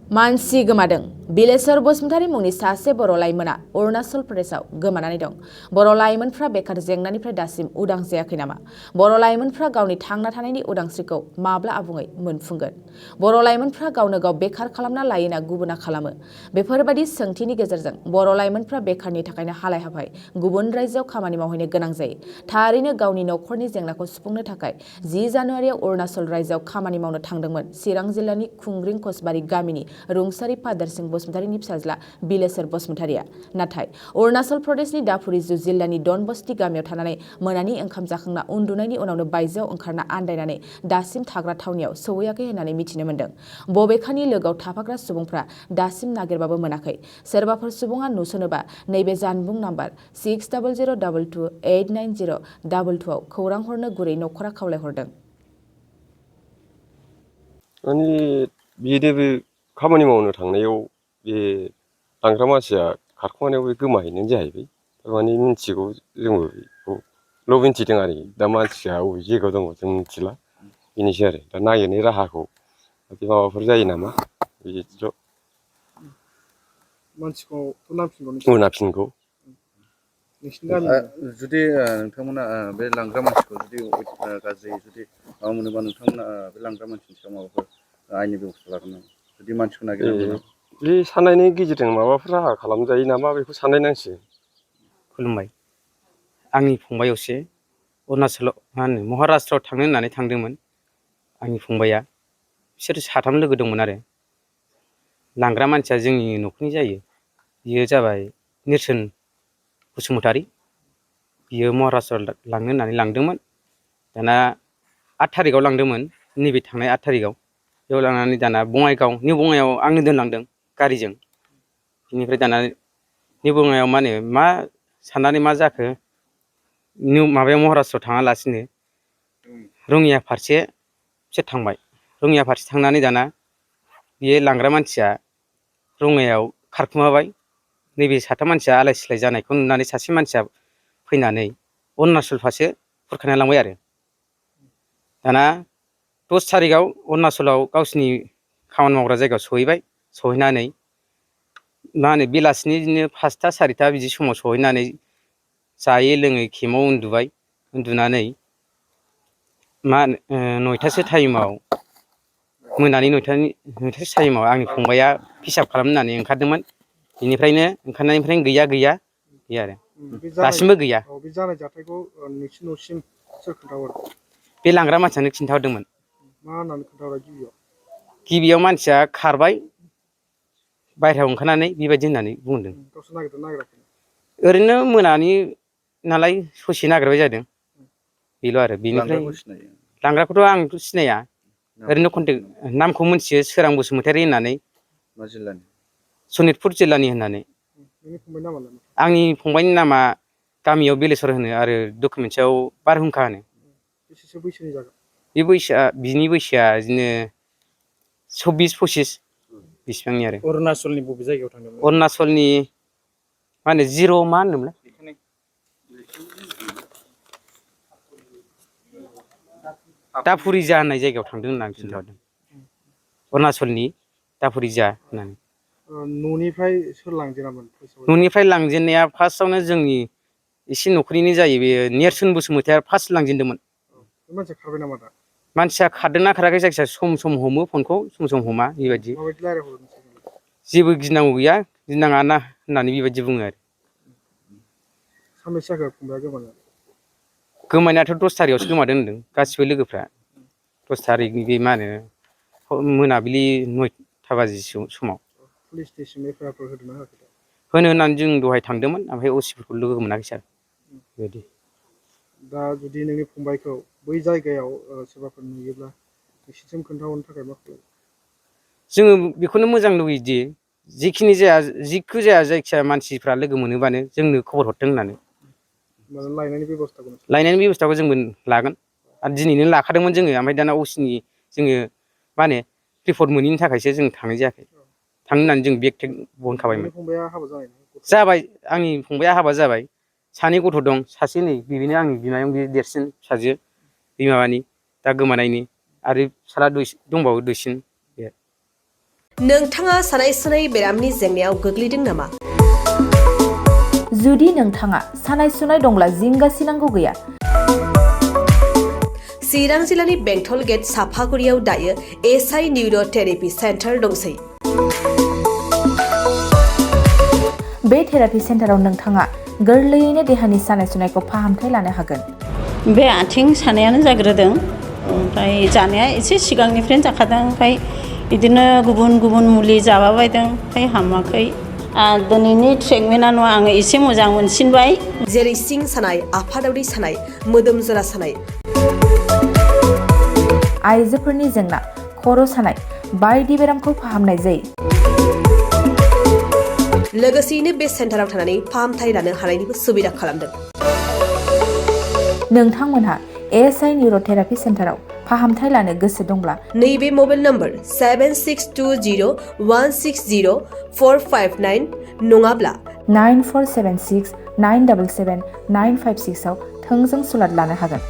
मानसि गोमादों बिलेश्वर बसुमतारी मुंनि सासे बर' लाइमोना अरुणाचल प्रदेशआव गोमानानै दं। बर' लाइमोनफ्रा बेखार जेंनानिफ्राय दासिम उदां जायाखै नामा? बर' लाइमोनफ्रा गावनि थांना थानायनि उदांस्रिखौ माब्ला आबुङै मोनफुंगोन? बर' लाइमोनफ्रा गावनो गाव बेखार खालामना लायोना गुबुना खालामो? बेफोरबायदि सोंथिनि गेजेरजों बर' लाइमोनफ्रा बेखारनि थाखायनो हालाय हाफाय गुबुन रायजोआव खामानि मावहैनो गोनां जायो। थारैनो गावनि नखरनि जेंनाखौ सुफुंनो थाखाय 10 जानुवारियाव अरुणाचल रायजोआव खामानि मावनो थांदोंमोन चिरां जिल्लानि खुंग्रिं कचबारि गामिनि रुंसारि फादर सिंह बसुमतारीनि फिसाज्ला बिलेश्वर बसुमतारीया। नाथाय अरुणाचल प्रदेशनि दापुरिजु जिल्लानि डनबस्ती गामियाव थानानै मोनानि ओंखाम जाखांना उन्दुनायनि उनावनो बायजोआव ओंखारना आन्दायनानै दासिम थाग्रा थावनियाव सौहैयाखै होननानै मिथिनो मोन्दों। बबेखानि लोगोआव थाफाग्रा सुबुंफ्रा दासिम नागिरबाबो मोनाखै। सोरबाफोर सुबुङा नुसनोबा नैबे जानबुं नाम्बार 6002289022 आव खौरां हरनो गुरै नखरा खावलायहरदों। बे खामानि मावनो थांनायाव बे लांग्रा मानसिया खारखुमानायाव बे गोमाहैनाय जाहैबाय। थारमाने मिथिगौ जोंबो बेखौल' मिथिदों आरोखि। दा मानसिया बबे जायगायाव दङ जों मिथिला। बेनोसै आरो दा नागिरनाय राहाखौ माबाफोर जायो नामा बिदिल'। मानसिखौ मोनाफिनगौ। जुदि नोंथांमोना बे लांग्रा मानसिखौ जुदि गाज्रि जुदि माबा मोनोबा नोंथांमोना बे लांग्रा मानसिनि सायाव माबाफोर आयेननि बेब'स्था लागोन नामा? जुदि मानसिखौ नागिरनांगौ बे साननायनि गेजेरजों माबाफोर राहा खालामजायो नामा बेखौ साननाय नांसिगोन। खुलुमबाय। आंनि फंबाय असे अरुणाचलाव महाराष्ट्रआव थांनो होननानै थांदोंमोन। आंनि फंबाया बिसोर साथाम लोगो दंमोन आरो। लांग्रा मानसिया जोंनि न'खरनि जायो। बियो जाबाय नेरसोन बसुमतारी। बियो महाराष्ट्रआव लांनो होननानै लांदोंमोन। दाना 8 थारिखआव लांदोंमोन, नैबे थांनाय 8 थारिखआव। बेयाव लांनानै दाना बङाइगाव निउ बङाइयाव आंनो दोनलांदों गारिजों। बिनिफ्राय दाना निउ बङाइयाव मा साननानै मा जाखो माबायाव महाराष्ट्रआव थाङालासिनो रङिया फारसे बिसोर थांबाय। रङिया फारसे थांनानै दाना बियो लांग्रा मानसिया रङियायाव खारखुमाबाय। नैबे साथाम मानसिया आलाय सिलाय जानायखौ नुनानै सासे मानसिया फैनानै अरुणाचल फारसे खुरखाना लांबाय आरो। दाना 10 थारिखआव अरुणाचलाव गावसिनि खामानि मावग्रा जायगायाव सहैबाय। सहैनानै बेलासिनि बिदिनो 5टा 4टा बिदि समाव सहैनानै जायै लोङै केम्पआव उन्दुबाय। उन्दुनानै 9टासो टाइमाव मोनानि 9टासो टाइमाव आंनि फंबाया पिसाब खालामनो होननानै ओंखारदोंमोन। बेनिफ्रायनो ओंखारनायनिफ्रायनो गैया आरो दासिमबो गैया। बे जानाय जाथायखौ न'सिम सोर खोन्थाहरो? बे लांग्रा मानसियानो खिन्थाहरदोंमोन। मा होननानै खोन्थाहरो गिबियाव? गिबियाव मानसिया खारबाय बायह्रायाव ओंखारनानै बेबायदि होननानै बुंदों। गावसोर नागिरदोंना नागिराखै? ओरैनो मोनानि नालाय ससे नागिरबाय जादों। बेल' आरो बेनिफ्राय लांग्राखौ सिनायो? लांग्राखौथ' आंथ' सिनाया। ओरैनो नामखौ मोनथियो सोरां बसुमतारी होननानै। मा जिल्लानि? सनितपुर जिल्लानि होननानै। नोंनि फंबायनि नामालाय? आंनि फंबायनि नामा गामियाव बिलेश्वर होनो आरो डकुमेन्टसआव बारहुंखा होनो। बेसेसो बैसोनि जागोन? बिनि बैसोआ बिदिनो 24-25 बिसिबांनि आरो। अरुणाचलनि बबे जायगायाव थांदोंमोन? अरुणाचलनि जिर' मा होनोमोनलाय? दापुरिजा होननाय जायगायाव थांदों होननानै खिन्थाहरदों। अरुणाचलनि दापुरिजा होननानै। न'निफ्राय सोर लांजेनामोन? न'निफ्राय लांजेननाया फार्स्टआवनो जोंनि एसे न'खरनिनो जायो। बेयो नेरसोन बसुमतारीया फार्स्ट लांजेनदोंमोन। बे मानसिया खारबाय नामा दा? मानसिया खारदोंना खाराखै जायखिजाया सम हमो फनखौ सम हमा बेबायदि। माबायदि रायज्लायहरो नोंसोरजों? जेबो गिनांगौ गैया, गिनाङा ना होननानै बेबायदि बुङो आरो। सानबेसे जाखो फंबाया गोमानाया? गोमानायाथ' 10 थारिखआवसो गोमादों होनदों गासिबो लोगोफ्रा। 10 थारिखनि बे मोनाबिलि 9टा बाजि समाव। पुलिस स्टेसन एफआइआरफोर होदोंना होआखै? होनो होननानै जों दहाय थांदोंमोन, ओमफ्राय असिफोरखौ लोगो मोनाखै सार बेबायदि। दा जुदि नोंनि फंबायखौ बै जायगायाव सोरबाफोर नुयोब्ला नोंसिनिसिम खोन्थाहरनो थाखाय मा खालामो? जोङो बेखौनो मोजां लुगैयोदि जिखि जाया जायखिया मानसिफ्रा लोगो मोनोबानो जोंनो खबर हरथों होननानै। लायनायनि बेब'स्थाखौ? लायनायनि बेब'स्थाखौ जोंबो लागोन। आरो दिनैनो लाखादोंमोन जोङो, ओमफ्राय दाना असिनि जोङो रिपर्ट मोनैनि थाखायसो जों थांनाय जायाखै। थांनो होननानै जों बेग थेग बहनखाबायमोन। नोंनि फंबाया हाबा जाबाय? जाबाय, आंनि फंबाया हाबा जाबाय। 2 गथ' दं। सासे नै बेनो आंनि बिमायं, बे देरसिन फिसाजो बे दा गोमानायनि। आरो फिसाला दंबावो दुइसिन। नोंथाङा सानाय सुनाय बेरामनि जेंनायाव गोग्लैदों नामा? जुदि नोंथाङा सानाय सुनाय दंब्ला जिंगासिनांगौ गैया। चिरां जिल्लानि बेंटल गेट साफागुरियाव दायो SI निउर' थेरापि सेन्टार दंसै। बे थेरापि सेन्टाराव नोंथाङा गोरलैयैनो देहानि सानाय सुनायखौ फाहामथाय लानो हागोन। बे आथिं सानायानो जाग्रोदों, ओमफ्राय जानाया एसे सिगांनिफ्रायनो जाखादों, ओमफ्राय बिदिनो गुबुन गुबुन मुलि जाबाबायदों, ओमफ्राय हामाखै। दिनैनि ट्रिटमेन्टआ नङा, आङो एसे मोजां मोनसिनबाय। जेरै सिं सानाय, आफादावरि सानाय, मोदोम जरा सानाय, आइजोफोरनि जेंना, खर' सानाय बायदि बेरामखौ फाहामनाय जायो। लोगोसेयैनो बे सेन्टाराव थानानै फाहामथाय लानो हानायनिबो सुबिदा खालामदों। नोंथांमोनहा SI निउर' थेरापि सेन्टाराव फाहामथाय लानो गोसो दंब्ला नैबे मबाइल नम्बर 7620160459 नङाब्ला 9476 977 956 आव थोंजों सुलाद लानो हागोन।